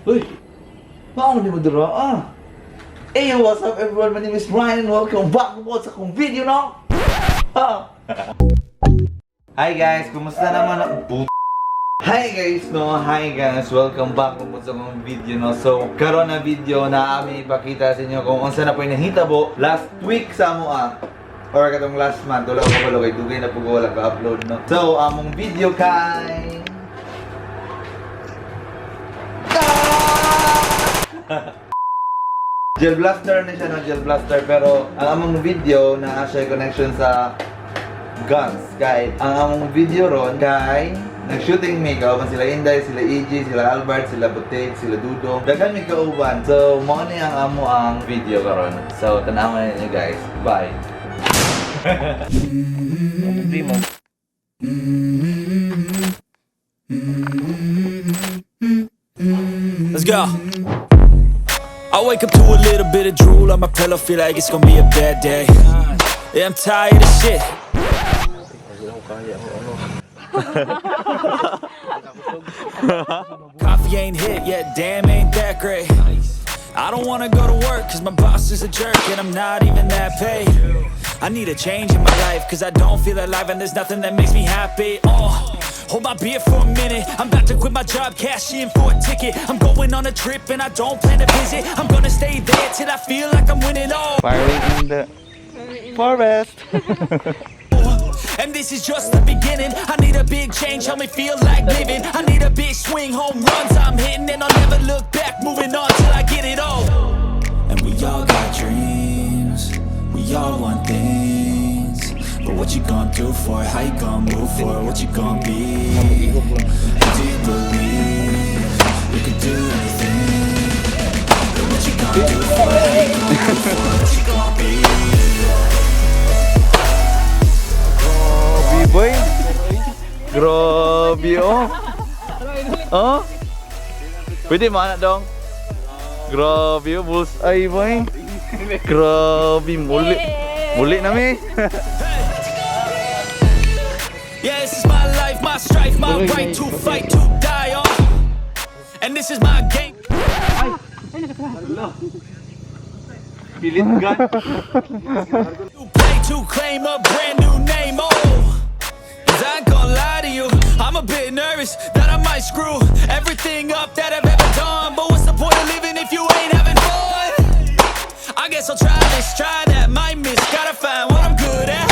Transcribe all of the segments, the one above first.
Uy! Paano di mo dira ah? Hey, what's up, everyone? My name is Ryan. Welcome back po sa akong video, no? Ah. Hi guys, kumusta naman ang Hi guys, no? Hi guys, welcome back po sa akong video, no? So, karon na video na aming ipakita sa inyo kung unsa na po yung nahitabo last week sa amo ah. Or katong last month, wala ko kabalo kay dugay na po ko wala ka-upload, no? So, among video kay Gel blaster na siya, no? Gel blaster. Pero ang among video na siya connection sa guns. Kay ang among video ron kay nag-shooting mi kauban sila Inday, sila EJ, sila Albert, sila Butig, sila Dudong. Daghan mi kauban. So mao ni ang amo ang video karon. So tan-awan ninyo, guys. Bye. Let's go. I wake up to a little bit of drool on my pillow, feel like it's gonna be a bad day. Yeah, I'm tired of shit. Coffee ain't hit yet, damn, ain't that great. I don't wanna go to work, 'cause my boss is a jerk, and I'm not even that paid. I need a change in my life, 'cause I don't feel alive, and there's nothing that makes me happy. Oh, hold my beer for a minute. I'm about to quit my job, cash in for a ticket. I'm going on a trip, and I don't plan to visit. I'm gonna stay there till I feel like I'm winning. Oh. Firing in the forest. And this is just the beginning. I need a big change, help me feel like living. I need a big swing, home runs I'm hitting, and I'll never look back, moving on till I get it all. And we all got dreams, we all want things. But what you gonna do for it? How you gonna move for it? What you gonna be? And do you believe you can do anything? But what you gonna do for it? How you gonna move for it? What you gonna be? Grabe, boy. Grabe, oh. Oh? Pwede mo anak dong. Grabe, oh, bullseye, boy. Grabe, muli. Muli na mi. Yeah, this is my life, my strife, my right to fight, to die on. And this is my game. Pilit gun. To play to claim a brand new name. Oh, 'cause I ain't gonna lie to you, I'm a bit nervous that I might screw everything up that I've ever done. But what's the point of living if you ain't having fun? I guess I'll try this, try that, might miss, gotta find what I'm good at.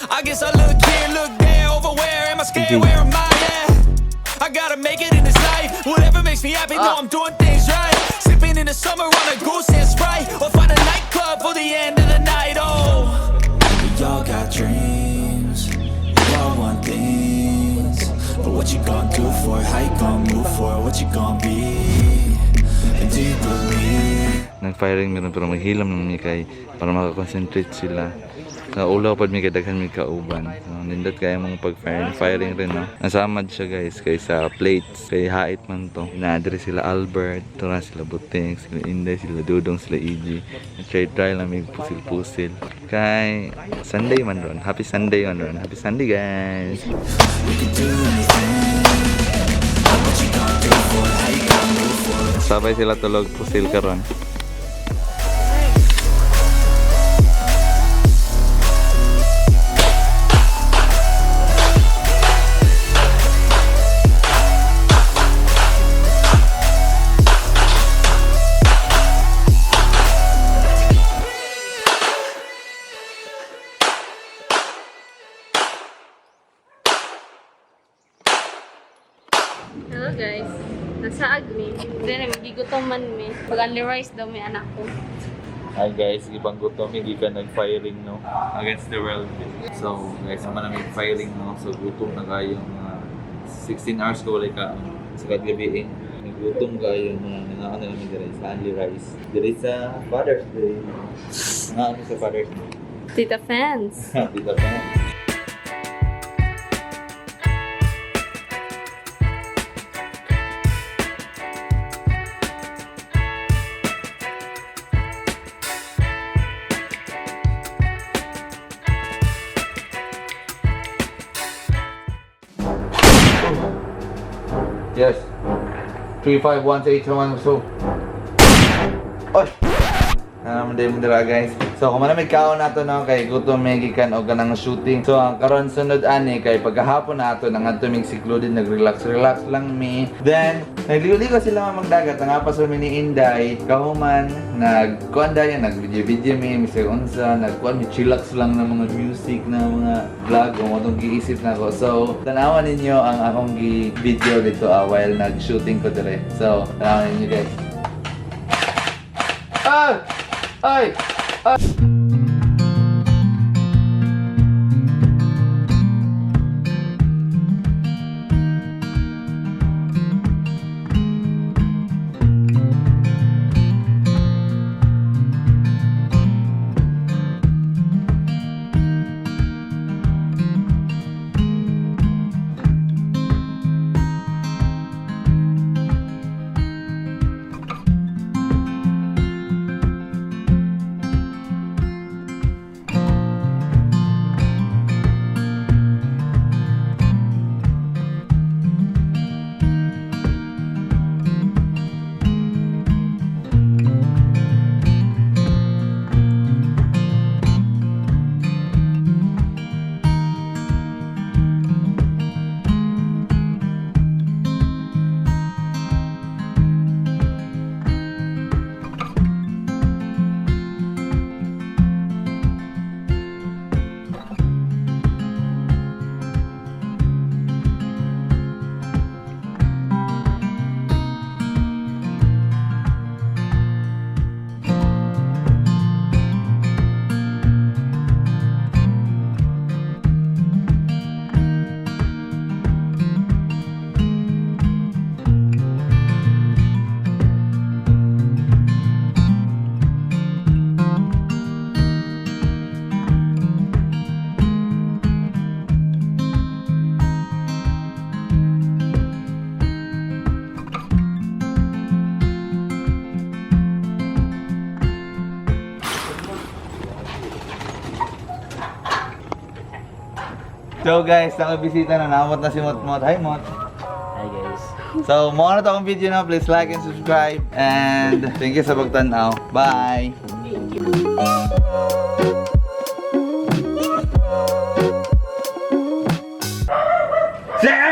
I guess I look here, look there, over where am I scared? Where am I at? I gotta make it in this life. Whatever makes me happy, know I'm doing things right. Sipping in the summer on a goose and Sprite, or find a nightclub for the end of the night. Oh, we all got dreams, we all want things. But what you gonna do for it? How you gonna move for it? What you gonna be? And do you believe? Nag-firing meron pero maghilom naman mi kay para makakonsentrate sila. Sa ulaw pad mi kay daghan mi kauban. So, nindot kaya mong pag-firing firing rin, no. Nasamad siya, guys, kay sa plates kay hait man to. Naadri sila Albert, tura sila Buting, sila Inday, sila Dudong, sila EG. Try try lang mig pusil-pusil. Kay Sunday man ron. Happy Sunday man ron. Happy Sunday, guys. We could do anything. But what you gonna do for it? How you gonna move for it? Sabay sila tulog pusil karon. Hello guys. Nasaag mi. Hindi na, gigutom man mi. Pag only rice daw may anak ko. Hi guys, ibang gutom, hindi ka nag-firing, no? Against the world. So guys, sama namin firing, no? So gutom na kayo mga 16 hours ko wala ka sa gabi eh. Nagutom kayo mga nangaano namin dire sa only rice. Dire sa Father's Day. Nangaano sa Father's Day. Tita fans. Dito pa. Yes. 3, 5, 1, 8, 1, so. Oy! Na naman din mo dira, guys. So kung manamig kaon nato, no, kay gutom may gikan og kanang shooting. So ang karon sunod ani kay pagkahapon nato nangadto mig secluded, nag-relax relax lang mi. Then nagligo-ligo sila mga magdagat, nangapa sa mi ni Inday, kahuman nag kuan dayon, nag video video mi misag unsa, nagkuan mi, chillax lang na mga music na mga vlog o atong giisip nako. So tanawan ninyo ang akong gi video dito while nag-shooting ko dire. So tanawan ninyo, guys. Ah! Ay! So guys, nakabisita na, naamot na si Motmot. Hi, Mot. Hi, guys. So, mo na to akong video na. Please like and subscribe. And thank you sa pagtanaw. Bye! Thank you. Say